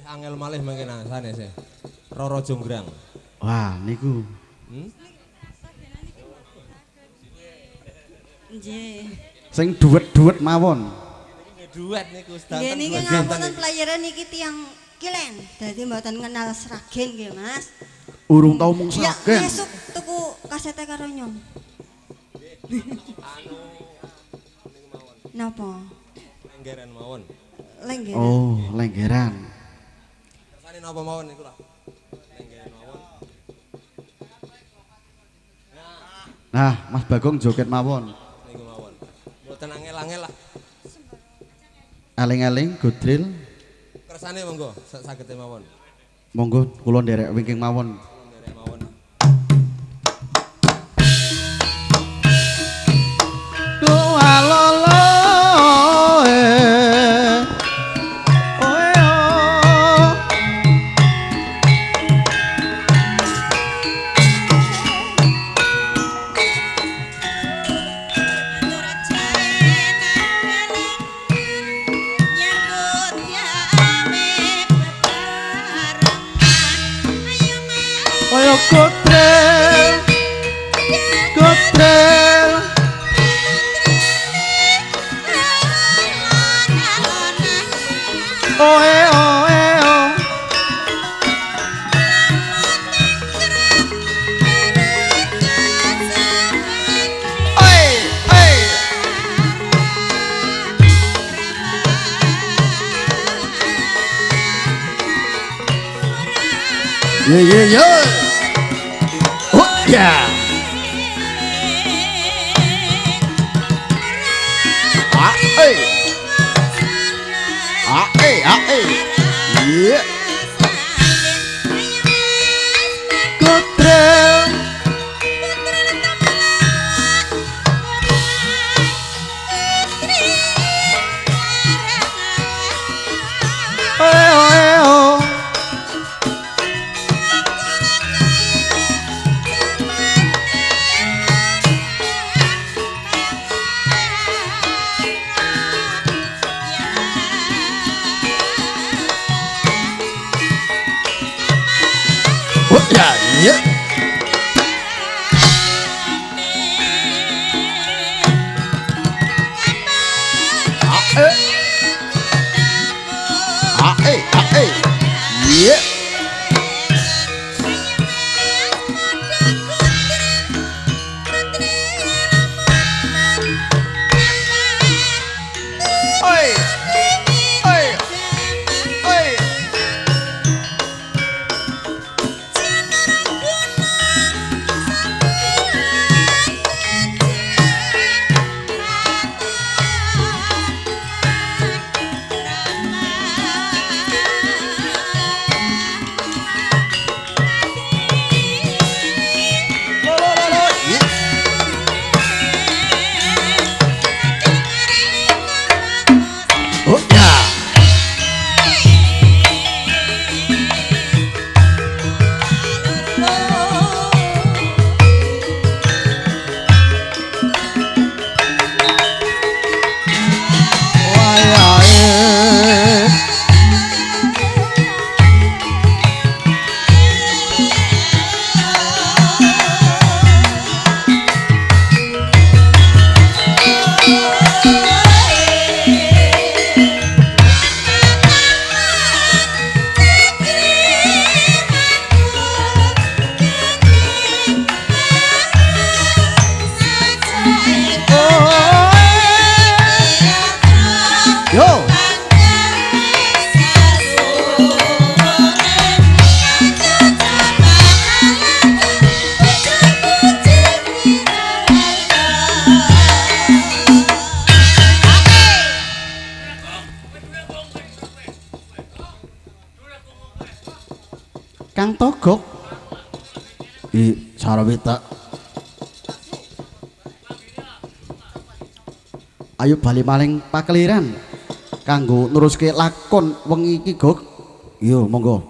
Luwih angel malih mangke sanes e. Roro Jonggrang. Wah, niku. Nggih. Sing duet-duet mawon. Duet niku sedanten. Nggih niki ngapunten playere niki tiyang Kilen. Dadi mboten kenal Sragen nggih, Mas. Urung tau mung Sragen. Ya, esuk tuku kasete karo nyong. Anu niku mawon. Napa? Lenggeran mawon. Lenggeran. Oh, lenggeran. Kersane napa mawon niku lah. Lenggeran mawon. Nah, Mas Bagong joget mawon. Niku mawon. Mboten angel-angel lah. Eling-eling godril. Kersane monggo sagete mawon. Monggo kula nderek wingking mawon. Nderek mawon. Kotrel, kotrel, oe oe o, oi oi, ye ye ye. Yeah. Ah eh. Ah eh, ah eh. Yeah. Kotrel. Eh oh eh oh. Yeah. Ah eh. Ah eh, ah eh. Yeah. Oi. Oi. Oi. Kang Togok i Sarawita. Ayo bali maling pakeliran kanggo neruske lakon wengi iki, Gok. Yo monggo.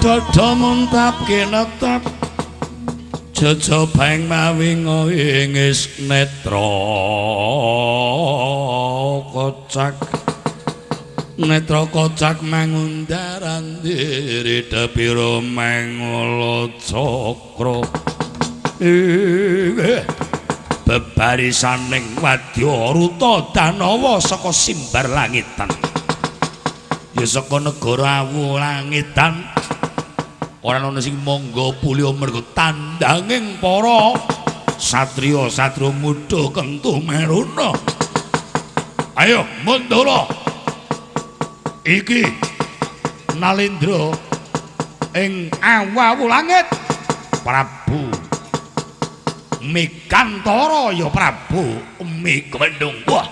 Dada muntap kinetep jejobeng mawi ngis netra kocak. Netra kocak mangundaran diri depira mangala cakra. Bebarisaning wadya ruta danawa saka simbar langitan. Ya saka negara awu langitan. Ora ana sing mangga pulya merga tandanging para satriya-satriya muda kentu meruna. Ayo mundura. Iki Nalendra ing awu-awu langit Prabu Megantara ya Prabu Megawendung. Wah,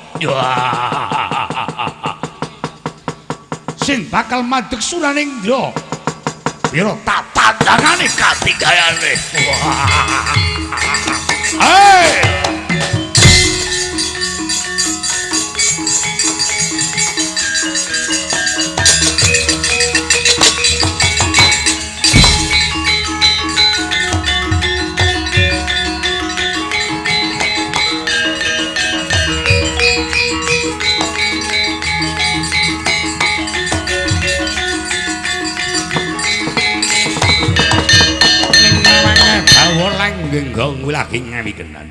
sing bakal madeg Suranendra pira tak tandangane katigayane. Hei! Genggong lagi ngawikenan.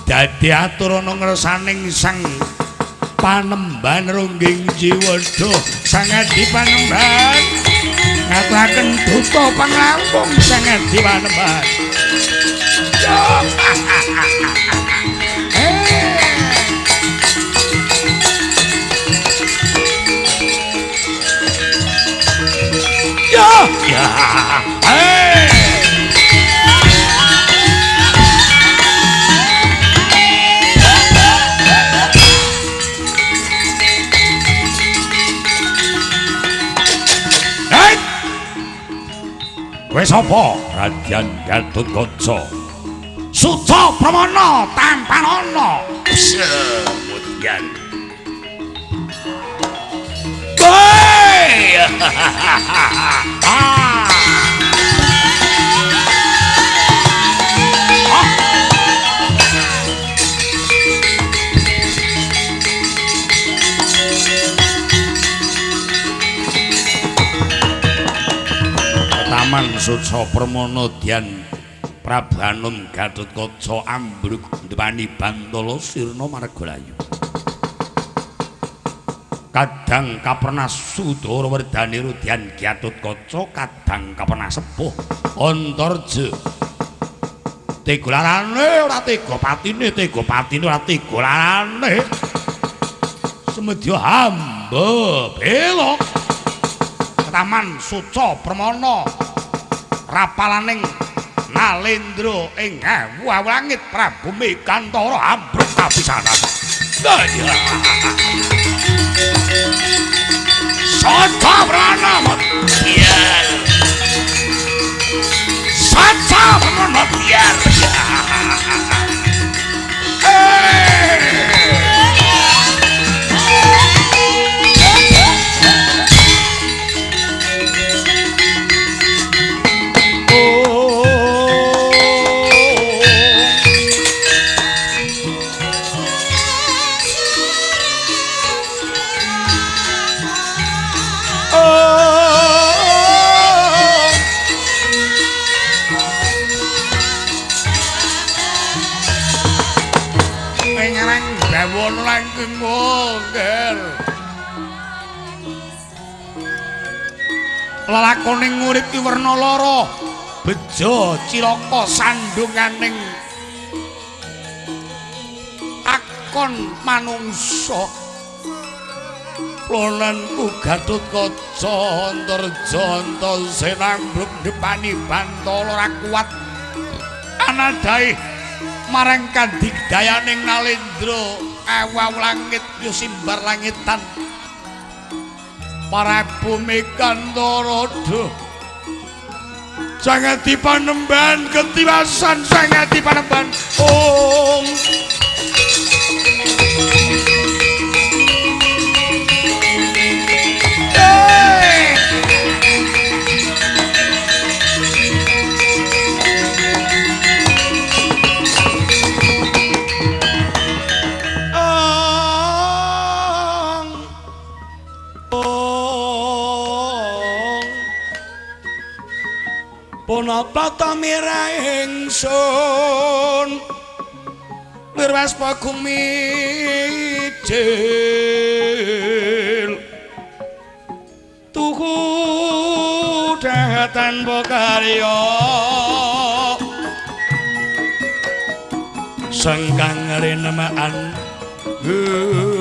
Dadi aturana ngersaning Sang Panembahan Rungging Jiwada, Sang Adi Panembahan ngaturaken duta panglangkung Sang Adi Panembahan. Ya, ya. Hey. Kowe sapa? Radyan Gatotkaca. Suca Pramana tampanana. Semudyan. Hei! Ah! Taman Suca Pramana Dyan Prabu Anom Gatotkaca ambruk ndepani bantala sirna margalayu. Kadang kaperna Sudara Werdane Rudyan Gatotkaca, kadang kaperna sepuh Antarja. Tega larane ora tega patine, tega patine ora tega larane. Semedya hamba belok. Taman Suca Pramana rapalaning Nalendra ing awu langit Prabu Megantara ambruk kapisanan. Suca Pramana biar. Suca Pramana biar. Lelakoning urip ki werna loro, bejo cilaka sandunganing akon manungsa. Plonanku Gatotkaca Antarja Antasena ambruk ndepani bantala ora kuat anadahi marang kandigdayaning Nalendra awu langit yo simbar langitan. Prabu Megantara duh Sang Adi Panembahan ketiwasan Sang Adi Panembahan. Ong Punapa ta mirah ingsun wirwas pagumijil tuku dahatan tanpa karya sengkang renemaan Gusti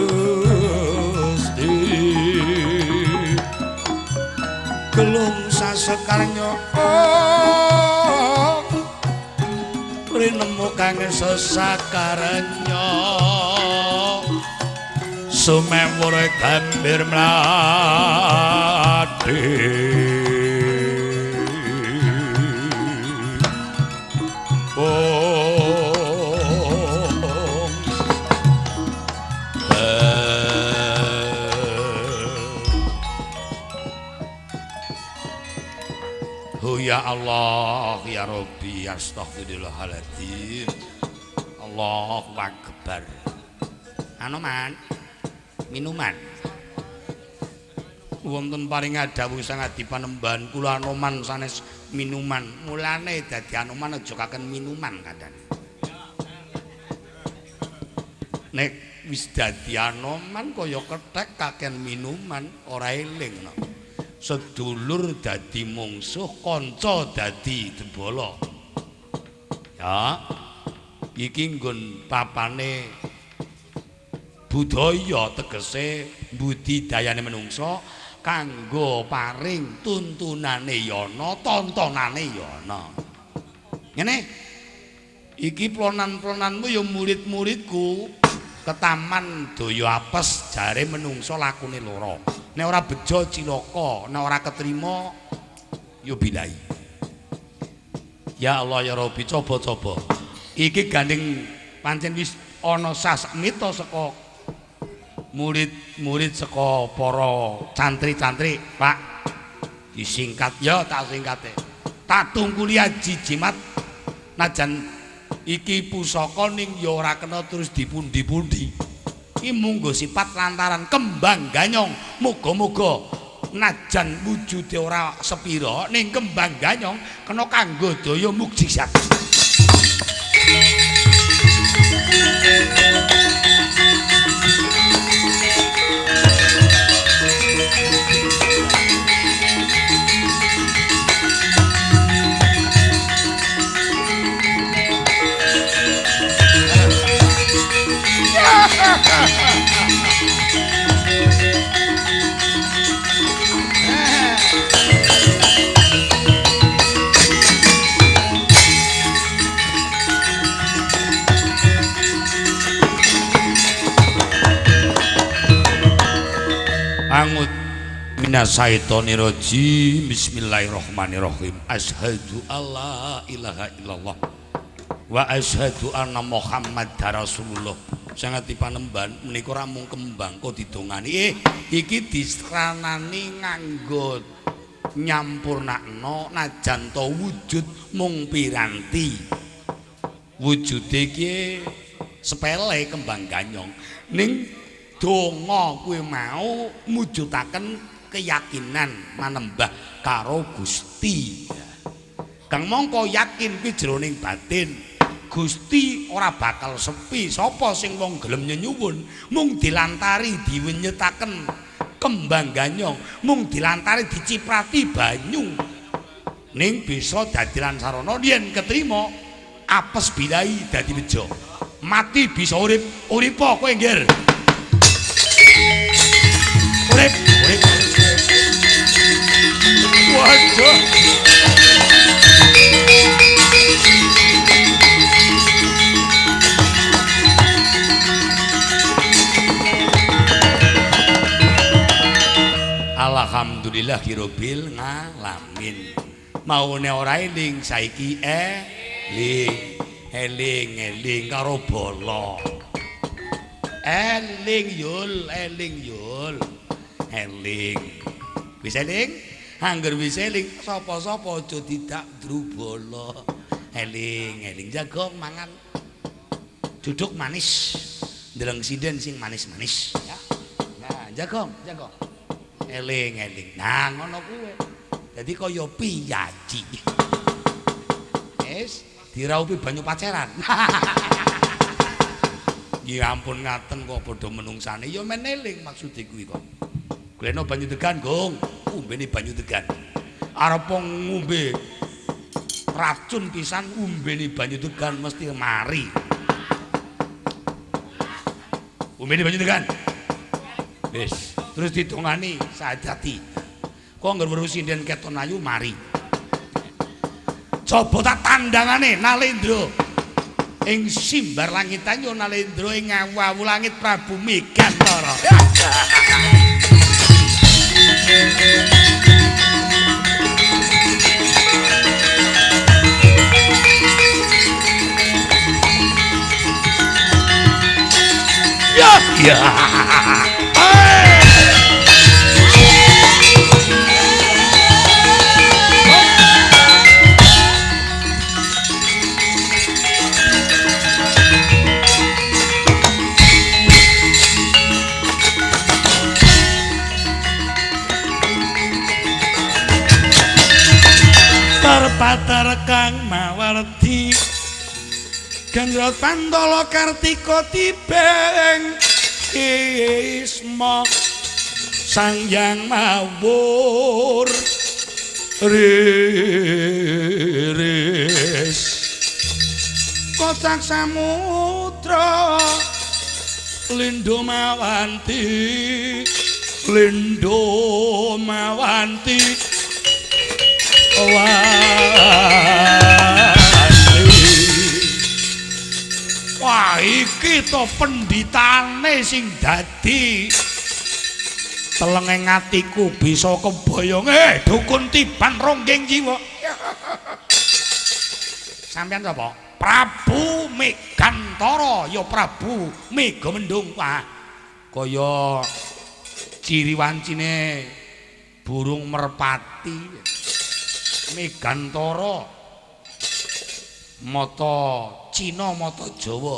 gelung sasekarnya rinemu kang sesakarnya sumewur gambir mlati. Ya Allah ya Rabbi astaghfirullahaladzim. Allahu Akbar. Anoman minuman. Wonten paring dawuh Sang Adi Panembahan kula Anoman sanes minuman. Mulane dadi Anoman aja kaken minuman kandhane. Nek wis dadi Anoman kaya kethek kaken minuman ora eling no. Sedulur dadi mungsuh, kanca dadi debala. Ya. Iki nggon papane budaya tegese budidayane menungsa kanggo paring tuntunane yana, tontonane yana. Ngene. Iki plonan-plonanmu ya murid-muridku ketaman daya apes jare menungsa lakune loro. Nek ora bejo cilaka, nek ora ketrima ya bilai. Ya Allah ya Rabbi, coba-coba. Iki gandeng pancen wis ana sasmita saka murid-murid saka para cantri-cantri, Pak. Disingkat ya tak singkate. Tak tungkuli aji jimat najan iki pusaka ning ya ora kena terus dipundi-pundi. Iki munggo sifat lantaran kembang ganyong. Muga-muga najan wujude ora sepira ning kembang ganyong kena kanggo daya mukjizat. Angut minasyaitonirrajim. Bismillahirrahmanirrahim. Asyhadu alla ilaha illallah wa asyhadu anna Muhammadar Rasulullah. Sangat dipanemban menika ora mung kembang kok didongani. Iki disranani nganggo nyampurnakno najan to wujud mung piranti. Wujude iki sepele kembang ganyong ning donga kuwi mau mujudaken keyakinan manembah karo Gusti. Kang mongko yakin kuwi jroning batin Gusti ora bakal sepi. Sapa sing wong gelem nyenyuwun mung dilantari diwenyetaken kembang ganyong, mung dilantari diciprati banyu ning bisa dadi lan sarana yen ketrima apes bilai dadi bejo, mati bisa urip. Uripa kowe nggir. Urip, urip. Waduh. Alhamdulillahirabbil ngalamin. Maune ora eling saiki eling. Eling-eling karo bala. Eling yul, eling yul. Eling. Wis eling? Angger wis eling sapa-sapa aja didak drubala. Eling, eling jagong mangan. Duduk manis. Ndeleng sinden sing manis-manis ya. Nah, jagong, jagong. Eling, eling. Nah, ngono kuwi. Dadi kaya piyaji. Wis diraupi banyu paceran. Nggih ampun ngaten kok padha menungsane ya men eling maksude kuwi kok. Gleno banyu degan, Gong. Umbene banyu degan. Arep ngombe racun pisan umbene banyu degan mesti mari. Umbene banyu degan. Wis, terus didongani sajati. Kok ngger weruh sinden keton ayu mari. Coba tak tandangane Nalendra. Ing simbar langitan yo Nalendra ing awu-awu langit Prabu Megantara. Ya, ya. Terpatar kang mawardi Gendrot Pandala Kartika tibeng Isma Sang Hyang Mawur Riris Kocak samudra Lindo Mawanti Lindo Mawanti Wah iki to penditane sing dadi telenge atiku bisa kebayang dukun tiban ronggeng jiwa. Sampeyan sapa? Prabu Megantara ya Prabu Megamendung. Wah kaya ciri wancine burung merpati. Megantara mata Cina mata Jawa.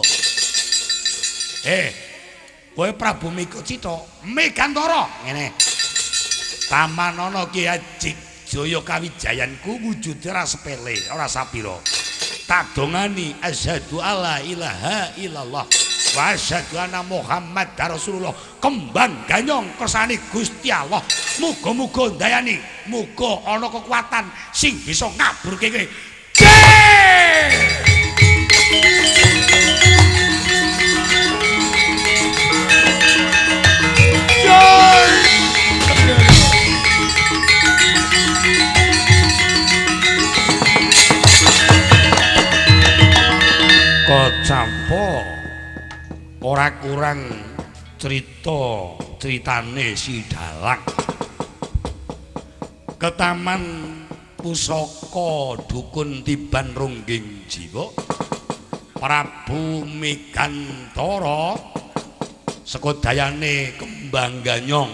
Kowe Prabu Megacita Megantara ngene. Tamanana Ki Haji Jaya Kawijayanku wujude ora sepele, ora sapira. Tak dongani asyhadu alla ilaha illallah wa asyhadu anna Muhammadar Rasulullah. Kembang ganyong kersane Gusti Allah. Muga-muga ndayani, muga ana kekuatan sing bisa ngaburke kowe. Kocampo ora kurang cerita ceritane si dalang. Ketaman pusaka dukun tiban ronggeng jiwa Prabu Megantara sekodayane kembang ganyong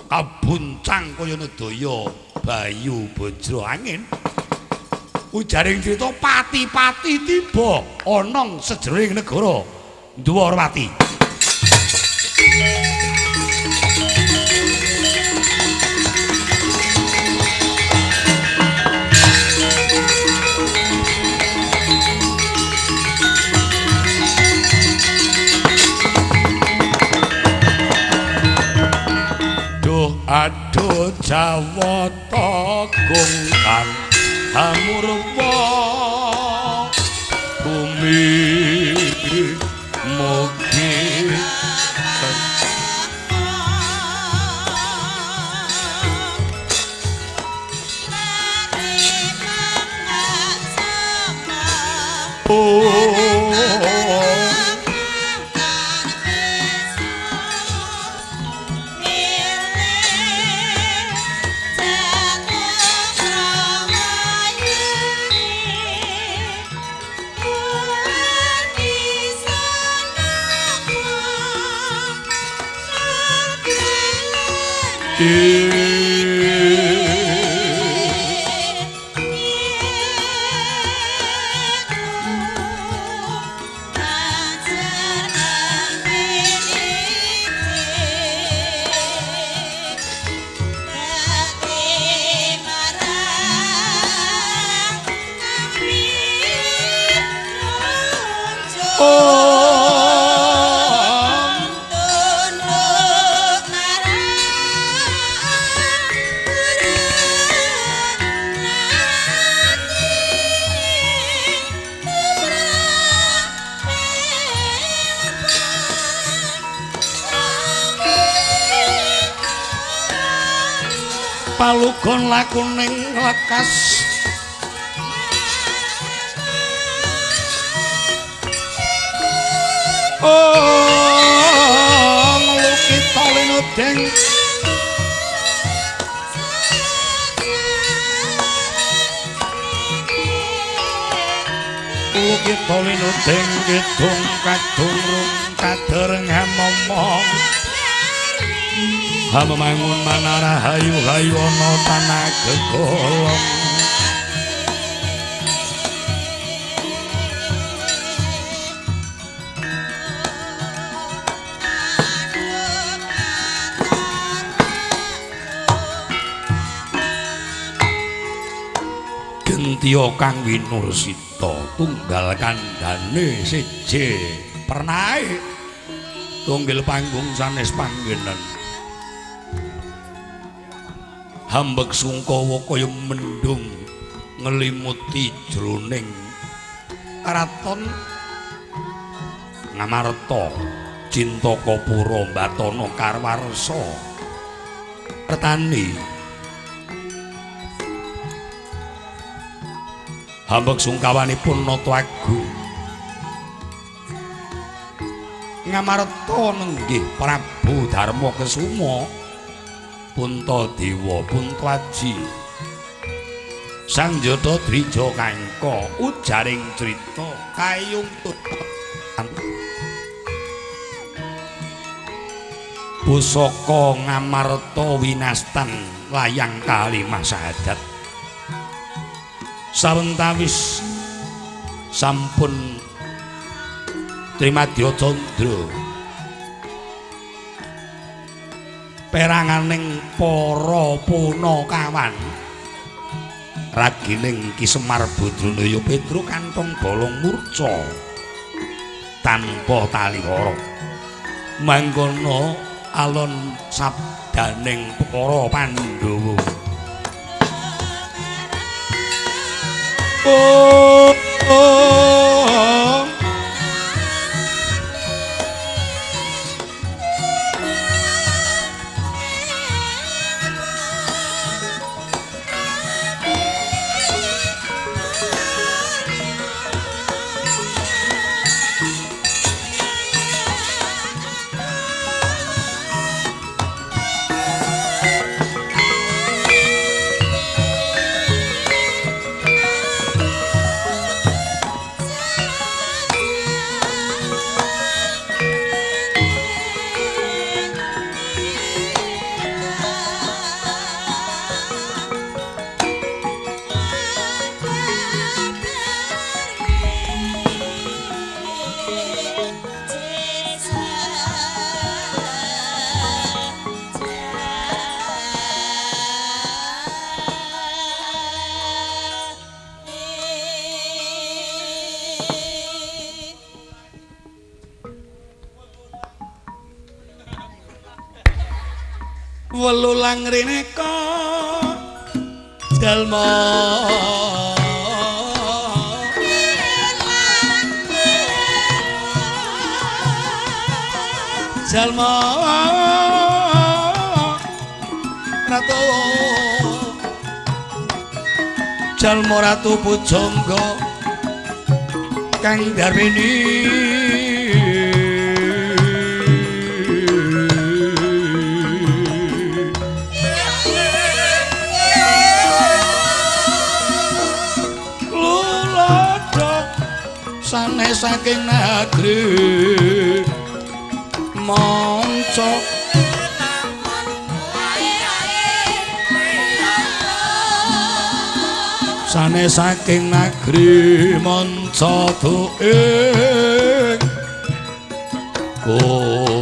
kabuncang kaya nedaya bayu bajra angin. Ujaring crita pati-pati tiba ana sejroning negara Dwarawati. Duh aduh Jawata gongkang hamurwa bumi mugi Palugon lakuning lekas oh nglukita linudeng lukita linudeng kidung kadung rung kadereng hamomong hamemangun manara hayu-hayu ana tanah gegolong. Gentiya kang winursita tunggal kandhane siji pernahe tunggil panggung sanes panggenan. Hambek sungkawa kaya mendung ngelimuti jroning karaton Ngamarta Cintakapura Mbatana Karwarsa Pertani. Hambek sungkawanipun Nata Agung Ngamarta nenggih Prabu Darma Kesuma Puntadewa Puntaji Sanjata Drija Kangka ujaring crita kayung pusaka Ngamarta winastan layang kalimah sahadat. Sawentawis sampun Trimadya Candra peranganing para punakawan ragining Ki Semar Badranaya Petruk kantong bolong murca tanpa taliwara mangkono alon sabdaning para Pandhawa. Oh, oh. Welulang rineka jalma jalma ratu jalma ratu pujangga kang darmini sanes saking negeri manca sanes saking negeri manca duing kono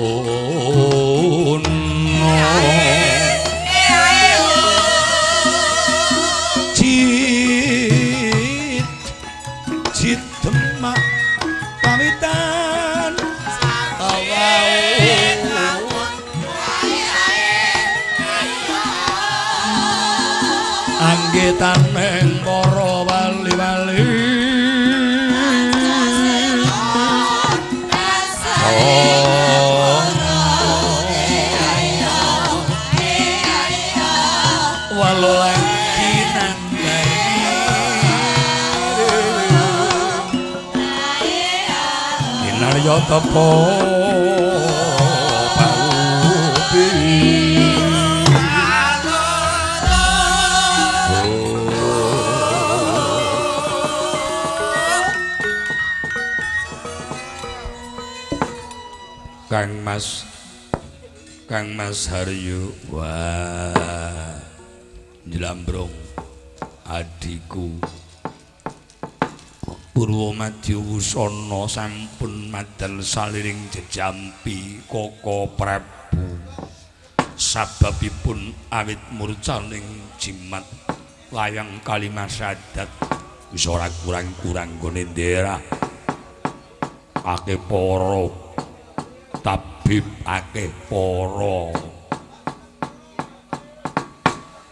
cit cit demak pamitan anggetaning para wali-wali Alolang kinandar Kinarya tepo paubi. Kang Mas, Kang Mas Haryo, wah njlambrong adhiku Purwamadya Wusana sampun madal saliring jejampi Koko Prabu. Sababipun awit murcaning jimat layang kalimasadat wis ora kurang-kurang nggone nderah akeh para tabib akeh para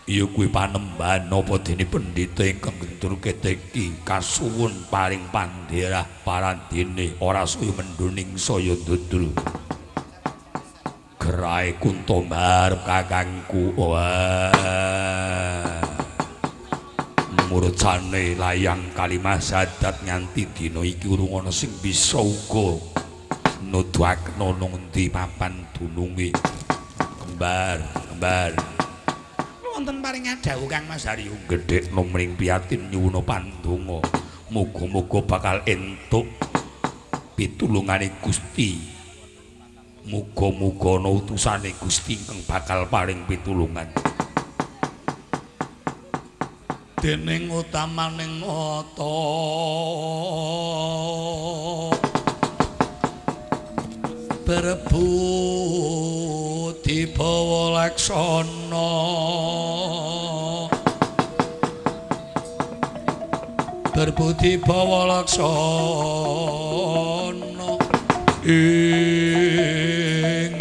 iya kuwi panembahan apa dene pendhita ingkang gentur keteki kasuwun paring pandherah parandene ora saya mendhuning saya ndudul gerahe kunta mbarep kakangku. Wah murcane layang kalimasadat nganti dina iki urung ana sing bisa uga nuduhakno nang endi papan dununge. Kembar, kembar. Wonten paring dawuh Kang Mas Haryo gedhekno mring piyatin nyuwuna pandonga. Muga-muga bakal entuk pitulungane Gusti. Muga-muga ana utusane Gusti ingkang bakal paring pitulungan. Dening utamaning nata berbudi bawa laksana berbudi bawa laksana ing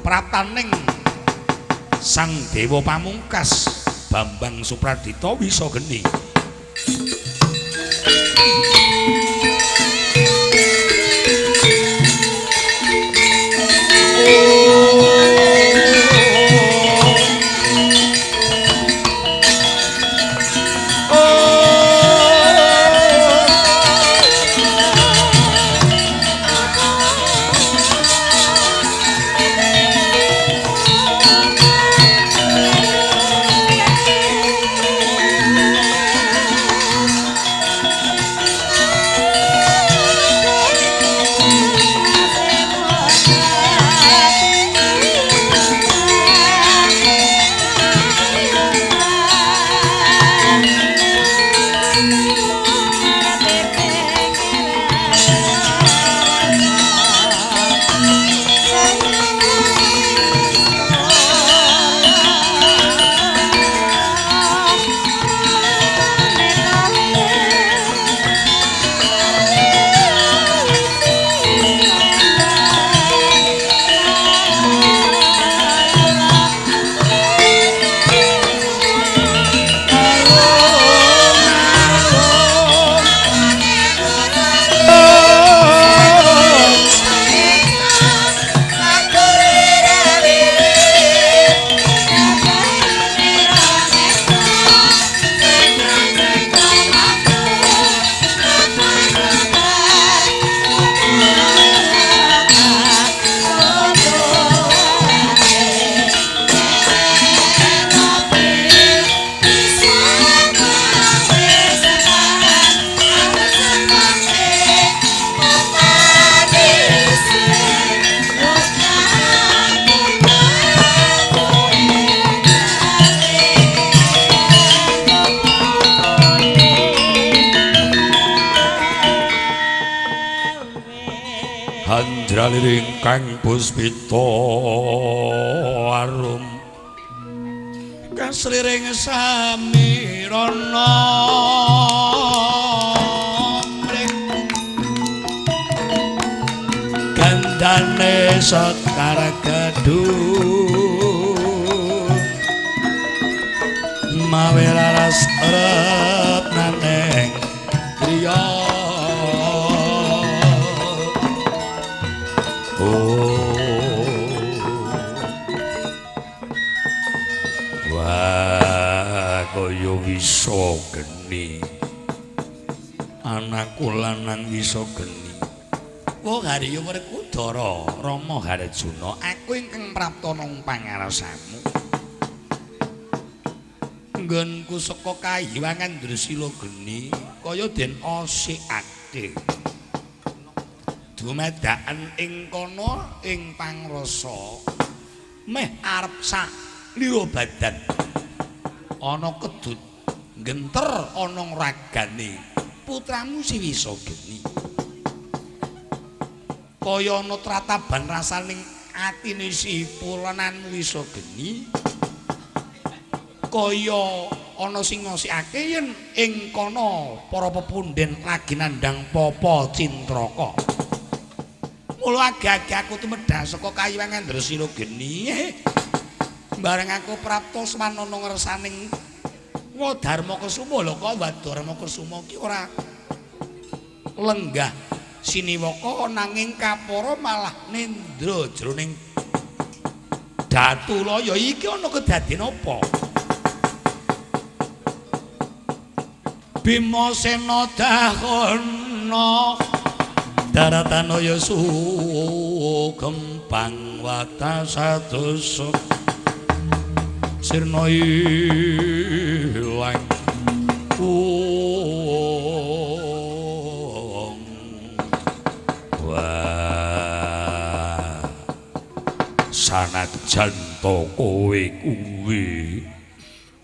praptaning Sang Dewa Pamungkas Bambang Supradita Wisageni. Handraliring kang puspita arum kasriring samirana mring gandane sekar gedung mawe laras retnaning griya. Oh. Wah, kaya wisa geni. Anakku lanang wisa geni. Wah, Harya Werkudara, Rama Harjuna, aku ingkang prapta nang pangarsamu. Nggonku saka kahiwangan Dresila geni kaya den osikake. Dumadakan ing kono ing pangrasa meh arep sak lira badan. Ana kedut genter ana ragane putramu si wisa geni. Kaya ana trataban rasaning atine si pulenan wisa geni. Kaya ana sing ngosikake yen ing kono para pepundhen lagi nandhang papa Cintraka. Mula age-age aku tumedhah saka kayiwangan Dresila geni. Bareng aku prapta swanana ngersaning Wadarma Kesuma. Lho kok Wadarma Kesuma ki ora lenggah siniwaka nanging kapara malah nendra jroning Datulaya. Iki ana kedaden apa? Bima Sena dahana daratanaya sugempang watasadasa sirna ilang wong. Wah, sanajan to kowe kuwi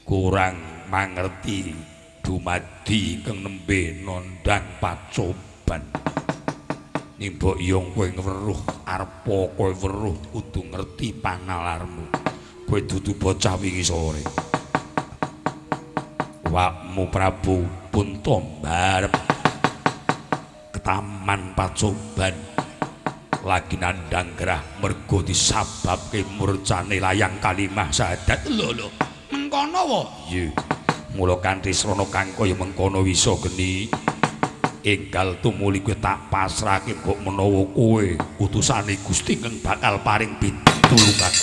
kurang mangerti dumadi ingkang nembe nandhang pacoban. Nimbok yong kowe weruh arepa kowe weruh kudu ngerti panalarmu. Kowe dudu bocah wingi sore. Wakmu Prabu Punta mbarep ke taman pacoban lagi nandhang gerah mergo disababke murcane layang kalimah syahadat. Lho lho, mengkono wa? Iya. Mula kanthi srana kang kaya mengkono wisa geni enggal tumuli kowe tak pasrahke mbok menawa kowe utusane Gusti ingkang bakal paring pitulungan.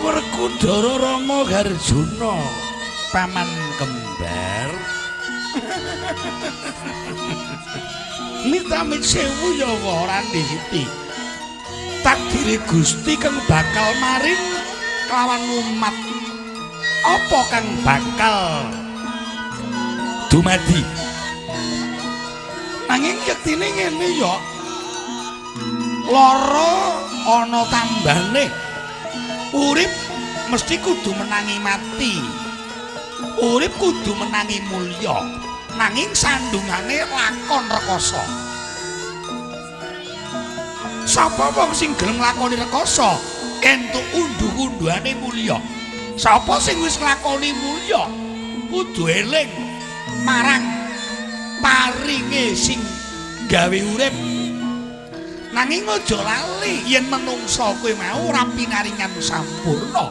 Werkudara Rama Harjuna paman kembar Mitamit sewu ya ora Siti. Takdire Gusti kang bakal maring kelawan umat. Apa kang bakal dumadi? Nanging yektine ngene ya. Lara ana tambane. Urip mesti kudu menangi mati. Urip kudu menangi mulya. Nanging sandungane lakon rekoso. Sapa wong sing gelem nglakoni rekoso entuk unduh-unduhane mulya. Sapa sing wis nglakoni mulya kudu eling marang paringe sing gawe urip. Nanging aja lali yen menungsa kuwi mau ora pinaringan sampurna.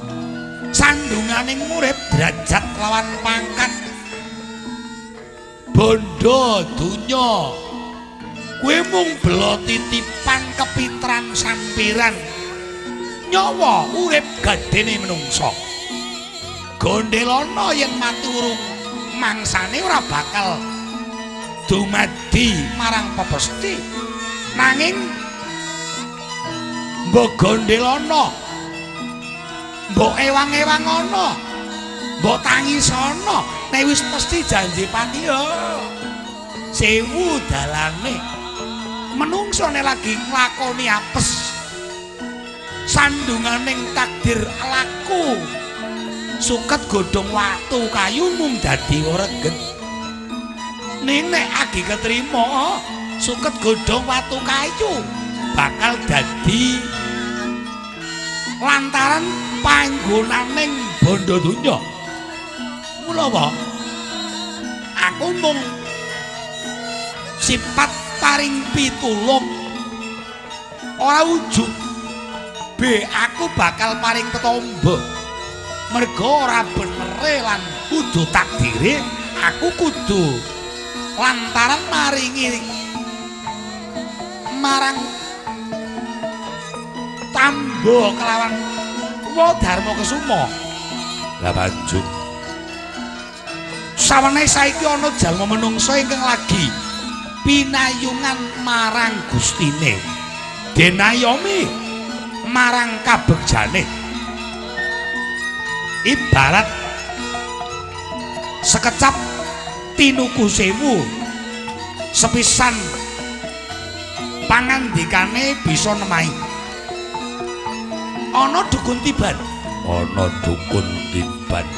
Sandungane urip derajat lawan pangkat, bondo donya kuwi mung bela titipan kepinteran sampiran. Nyawa urip gadene menungsa. Gondelana yen mati urung mangsane ora bakal dumadi marang pepesti. Nanging mbok gondelana, mbok ewang-ewangana, mbok tangisana, nek wis mesti janji pati yo. Sewu dalane. Menungso nek lagi nglakoni apes, sandunganing takdir laku. Suket godhong watu kayu mung dadi reget. Ning nek agi ketrima, suket godhong watu kayu bakal dadi lantaran panggonaning bondo donya. Mula wae aku mung sifat paring pitulung ora ujug. B aku bakal paring tetombo. Mergo ora benere lan kudu takdire aku kudu lantaran maringi marang tambo kelawan wa Dharma Kesuma. Lah banjur sawene saiki ana jalma menungsa ingkang lagi pinayungan marang Gustine, denayomi marang kabegjane. Ibarat sekecap tinuku sewu sepisan pangandikane bisa nemahi. Ana dukun tiban, ana dukun tiban.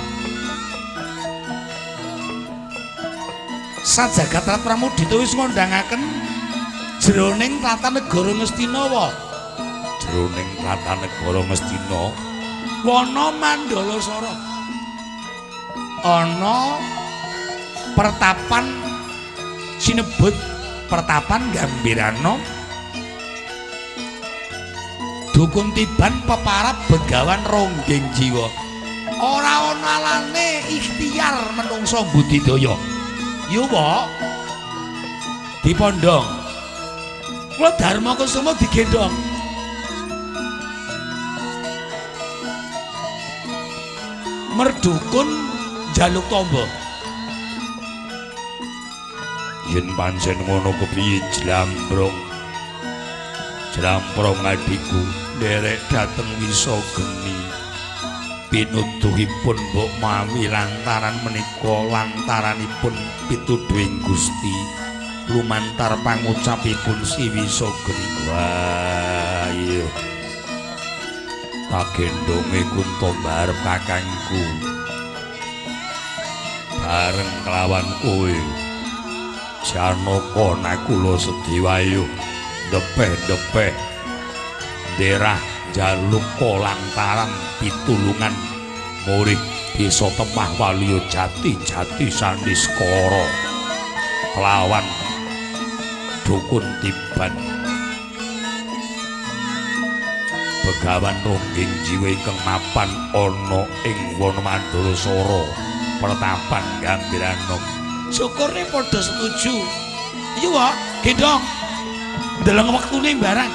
Sajagat Rat Pramudita wis ngondhangaken jroning tata negara Ngastina wa. Jroning tata negara Ngastina wana Mandala Sara. Ana pertapan sinebut pertapan Gambirana. Dukun tiban peparap begawan ronggeng jiwa. Ora ana alane ikhtiar menungsa budidaya. Yo wae dipondhong. Kula Dharma Kusuma digendhong. Merdukun njaluk tombo. Yen pancen ngono kepiye jlambrong? Jlambrong adhiku nderek dhateng Wisa Geni. Pinuduhipun mbok mawi lantaran menika lantaranipun pituduhing Gusti lumantar pangucapipun si Wisa Geni. Wah iya, tak gendhonge kunto barep kakangku bareng kelawan kowe Janaka Nakula Sediwayu ndepeh-ndepeh nderah jaluka lantaran pitulungan murih desa Temah Waluya Jati Jati Saniskara kelawan dukun tiban begawan ronggeng jiwa ingkang mapan ana ing wana Mandala Sara pertapan Gambiranom. Syukure padha setuju. Iya wae, gendhong. Ndeleng wektune barang.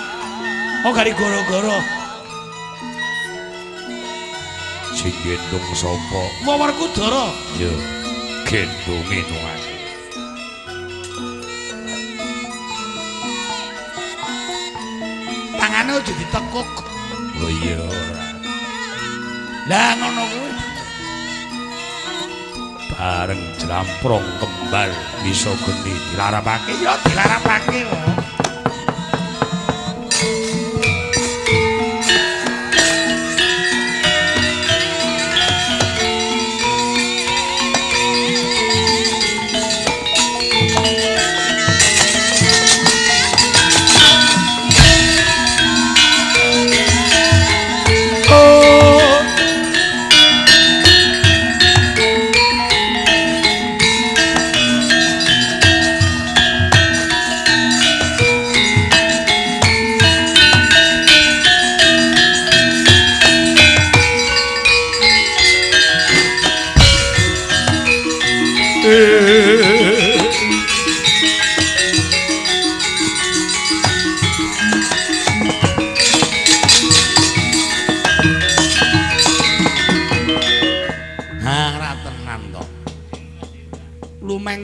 Oh gari goro-goro. Sing gendhong sapa? Werkudara. Ya, gendhonge nungake. Matane aja ditekuk. Oh iya ora. Lah ngono kuwi. Bareng jlamprong kembar bisa geni dilarapake ya dilarapake kok.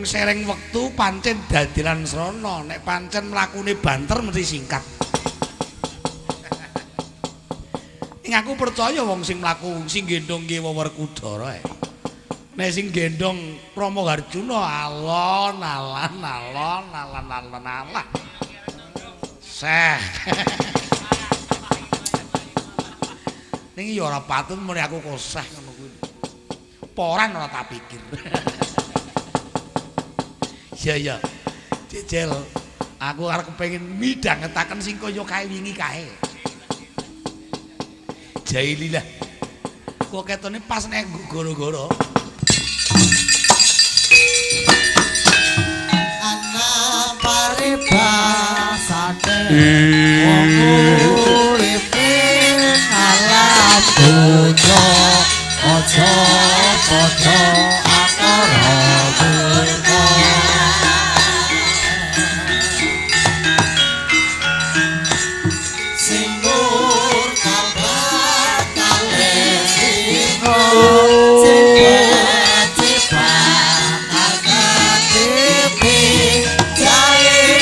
Sereng wektu pancen dadilan srana, nek pancen mlakune banter mesti singkat. Ning aku percaya wong sing mlaku sing gendhong ki Werkudara. Nek sing gendhong Rama Harjuna alon alan alon alan alon alah. Seh. Ning ya ora patut muni aku koseh ngono kuwi. Poran ora tak pikir. Iya ya. Jejel, aku arep kepengin midhangetaken sing kaya kae wingi kae. Jaililah. Kok ketone pas nek goro-goro. Ana paribasane wong uripe alam donya aja padha akara murka.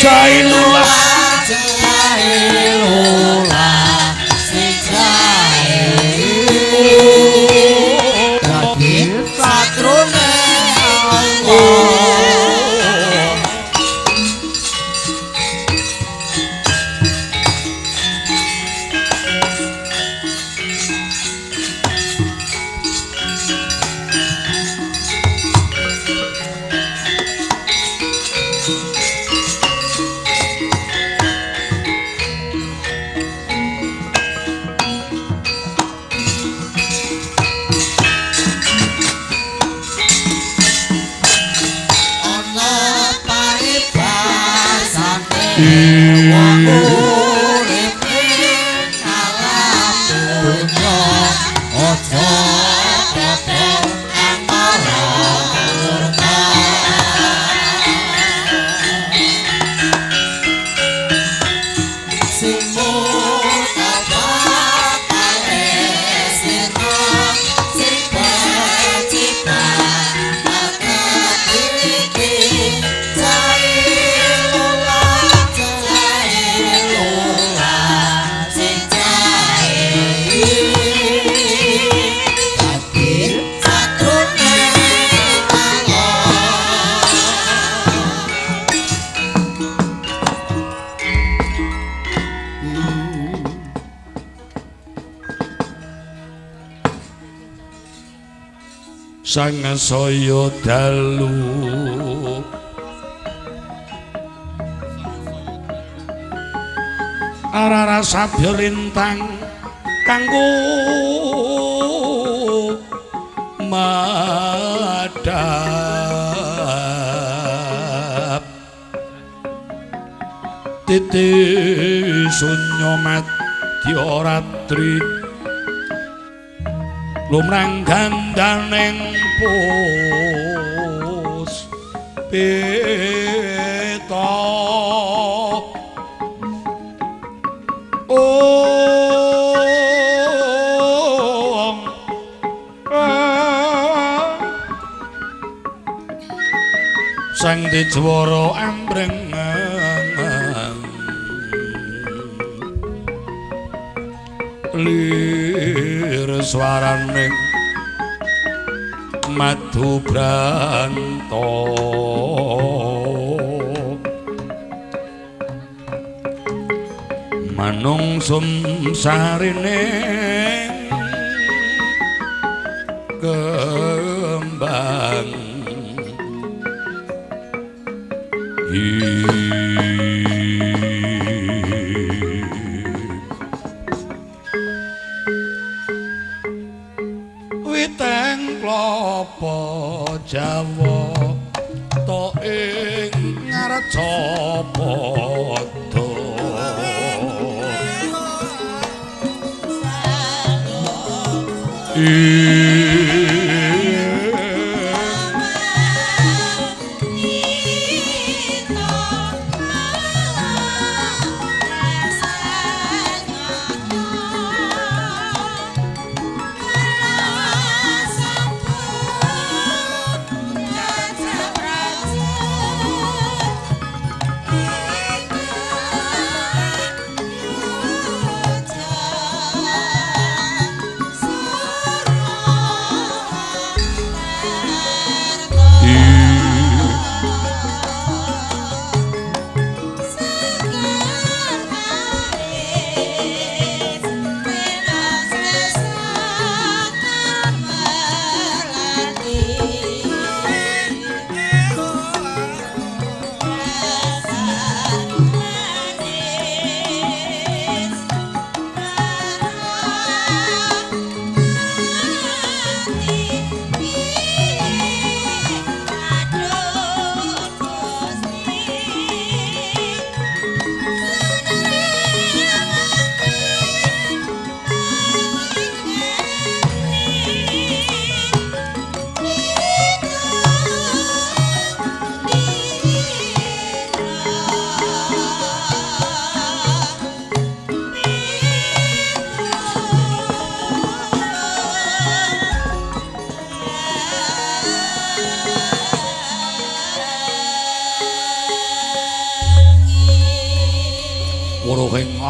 Jailullah Jailullah sing jae dadi satrune Allah. Wong urip ing alam donya aja padha angkara murka. Sing murka bakale sirna sing pencipta iki Sang saya dalu arara sabya lintang kanggo madhap titi sunya madya ratri lumrang gandaning pus peta ong sang dijwara ambreng. Lir swaraning madu branto manungsum sarine kembang witeng klopo Jawa to ing ngarca padha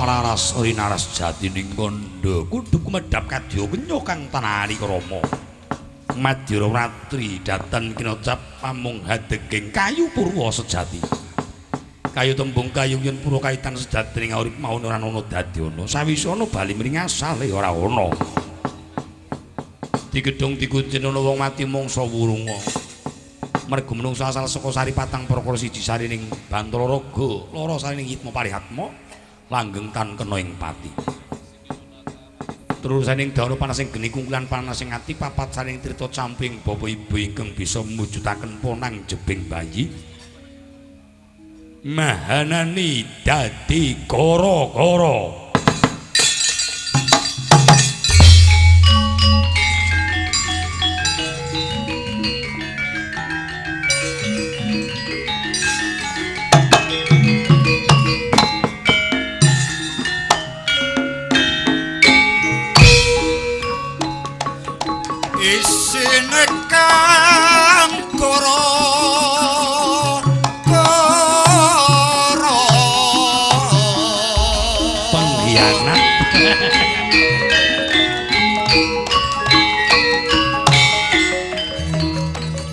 Raras rinaras jatining kandha kudu kumedhap kadya kenya kang tanani krama Madyara Ratri datan kinocap pamung hadeging kayu purwa sejati. Kayu tembung kayu yen purwa kaitan sejatining urip mau ora ana dadi ana. Sawise ana bali mring asale ora ana. Digedhong dikuncen ana wong mati mangsa wurunga. Mergo menungsa asal saka sari patang perkara siji sarining Bantala Raga, loro sarining Yitma Parihatma, langgeng tan kena ing pati. Terus saning dana panas sing geni kungkulan panas sing ati papat saning trita camping bapa ibu ingkang bisa mujudaken ponang jebing bayi mahanani dadi gara-gara. Isine kang gara gara pengkhianat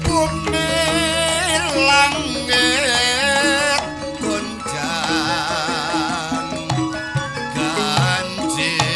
bumi langit gonjang ganjing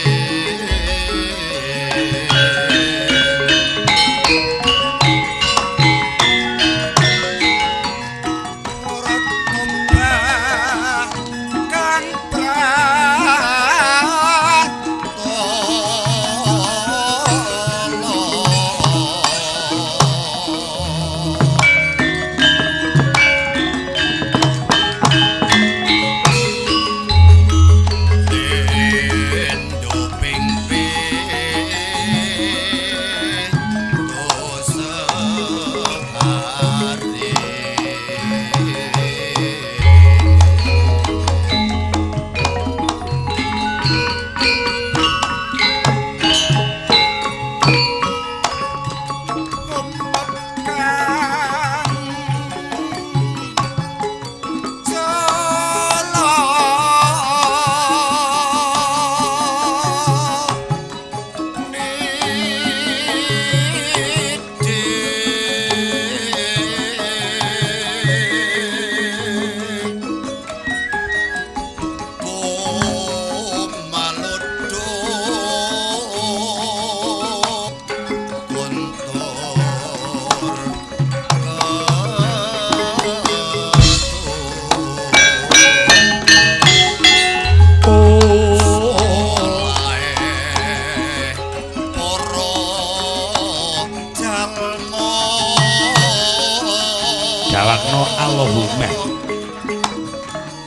Jawabno Allahumma.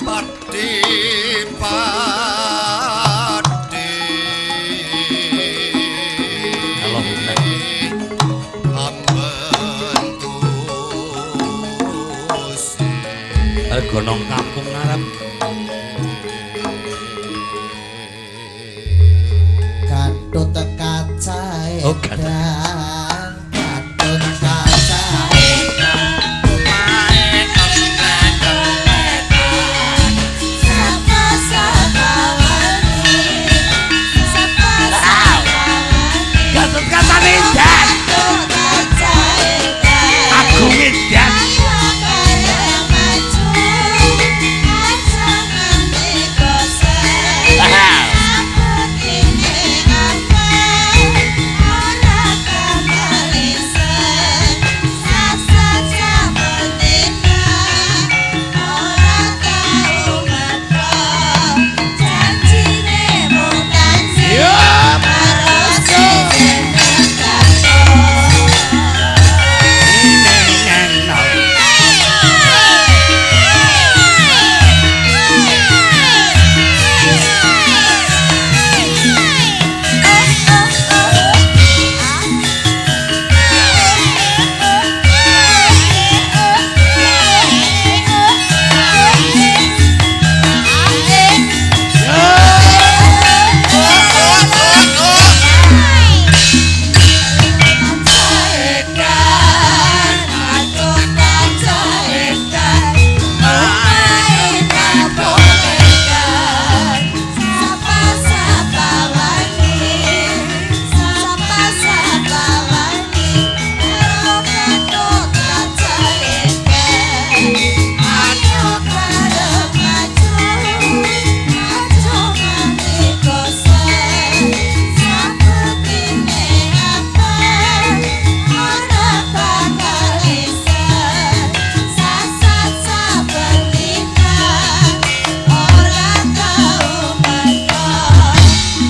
Padi padi Allahumma. Ambentusi Gonong kampung Arab. Gatut kaca Oh, Gatut. edan, Gatut kaca edan. Sapa-sapa wani, sapa-sapa wani. Gatut kacane edan. Gatut kaca edan. Agung edan. Ayo bareng maju, aja nganti bosen. Sabutine apa, ora kamalisen. Sasat sabetina, ora tau mata.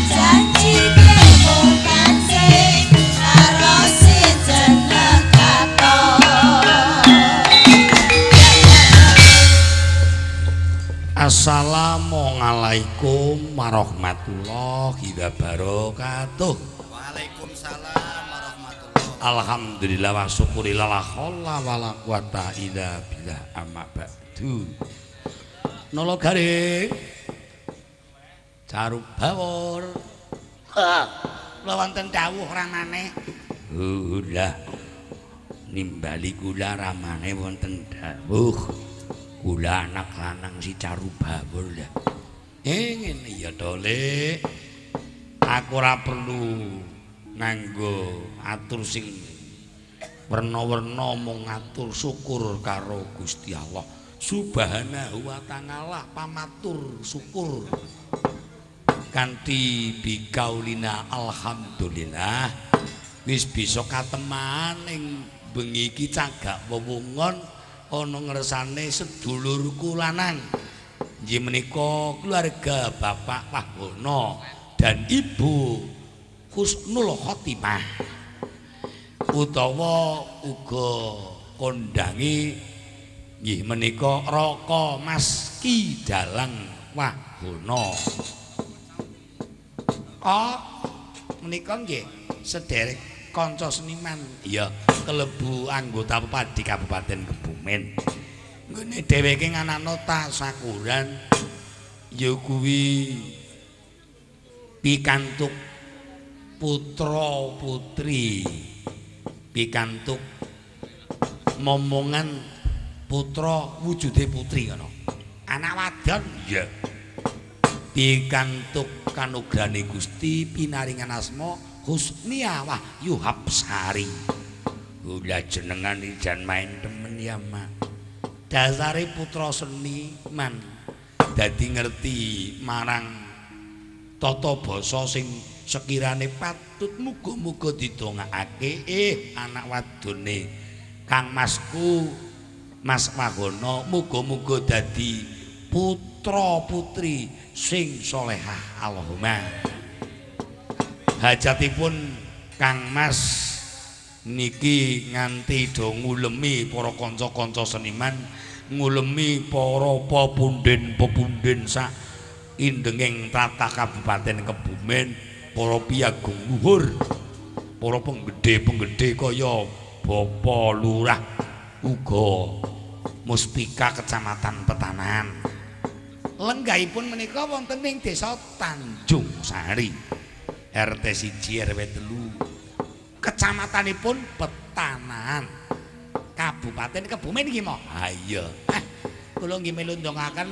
Janjine mung tansih, karo sijene katon. Assalamualaikum warahmatullahi wabarakatuh. Waalaikumsalam warahmatullahi. Alhamdulillah wa syukurillah la haula wala quwata illa billah amma ba'du. Nolo garing. Caruk bawor. Kula wonten dawuh ramane. Ulah. Nimbali kula ramane wonten dawuh. Kula anak lanang si Caru Bawor lah. Ngene ya to, Lek. Aku ora perlu nganggo atur sing werna-werna mung ngatur syukur karo Gusti Allah Subhanahu wa ta'ala, pamatur syukur kanthi bikaulina alhamdulillah wis bisa kateman ing bengi iki cagak wewungon ana ngersane sedulurku lanang inggih menika keluarga Bapak Wahwono dan Ibu Husnul Khotimah utawa uga kondangi nggih menika Raka Mas Ki Dalang Wahwono. Oh, menika nggih sederek kanca seniman, iya kelebu anggota Pepadi Kabupaten Kebumen. Nggone dheweke nganakno tasakuran ya kuwi pikantuk putra putri, pikantuk momongan putra wujude putri ngono. Anak wadon iya. Pikantuk kanugrahane Gusti pinaringan asma Husnia Wahyu Hapsari. Kula jenengan jan main temen ya, Mak. Dasare putra seniman dadi ngerti marang tata basa sing sekirane patut muga-muga didongakake anak wadone Kang Masku Mas Wahono muga-muga dadi putra putri sing solehah Allahumma. Hajatipun Kang Mas Niki nganti do ngulemi para kanca-kanca seniman, ngulemi para pepunden-pepunden sak indenging tlatah Kabupaten Kebumen, para piyagung luhur, para penggede-penggede kaya Bapak Lurah uga Muspika Kecamatan Petanahan. Lenggahipun menika wonten ing Desa Tanjung Sari, RT 1 RW 3, kecamatanipun Petanahan, Kabupaten Kebumen iki mo. Ha iya. Kula nggih melu ndongaaken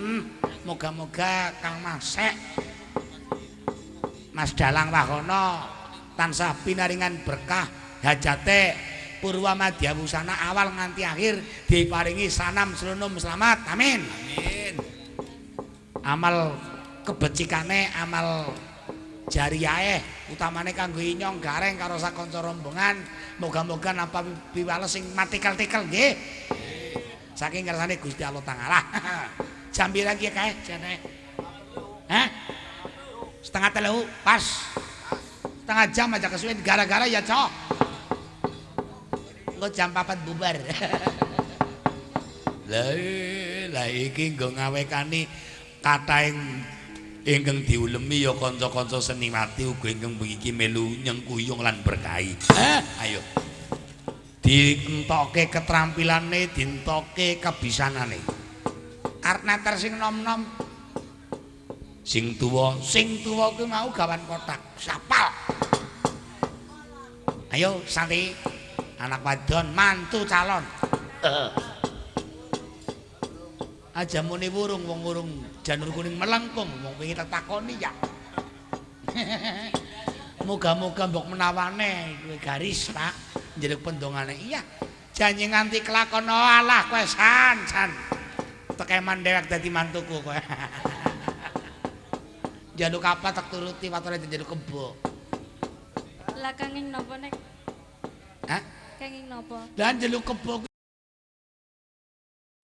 moga-moga Kang Masek Mas Dalang Wahono tansah pinaringan berkah hajate purwa madya wusana awal nganti akhir diparingi sanam slunum selamat. Amin. Amin. Amal kebecikane, amal jariyahe utamane kanggo inyong gareng karo sakanca rombongan, moga-moga nampa piwales sing matikel-tikel nggih. Saking kersane Gusti Allah Ta'ala. Jam pira iki kae jane? Hah? 2:30 pas. Setengah jam aja kesuwen gara-gara ya, Cok. Engko jam 4 bubar. Lah iki nggo ngawekani kathahing ingkang diulemi ya kanca-kanca seniwati uga ingkang bengi iki melu nyengkuyung lan berkahi. Ayo. Dientokke ketrampilane, dientokke kebisanane. Arep neter sing nom-nom, sing tuwa, sing tuwa kuwi mau gawan kotak sapal. Ayo Santi, anak wadon mantu calon. Aja muni wurung, wong wurung janur kuning melengkung, wong wingi tak takoni ya. Moga-moga mbok menawane kuwi garis, Pak. Njeluk pendongane. Iya. Janji nganti kelakon alah kowe san, san. Tekeman dewek dadi mantuku kowe. Njaluk apa tak turuti, watone njaluk kebo. Lah kenging napa nek? Hah? Kenging napa? Lah njaluk kebo.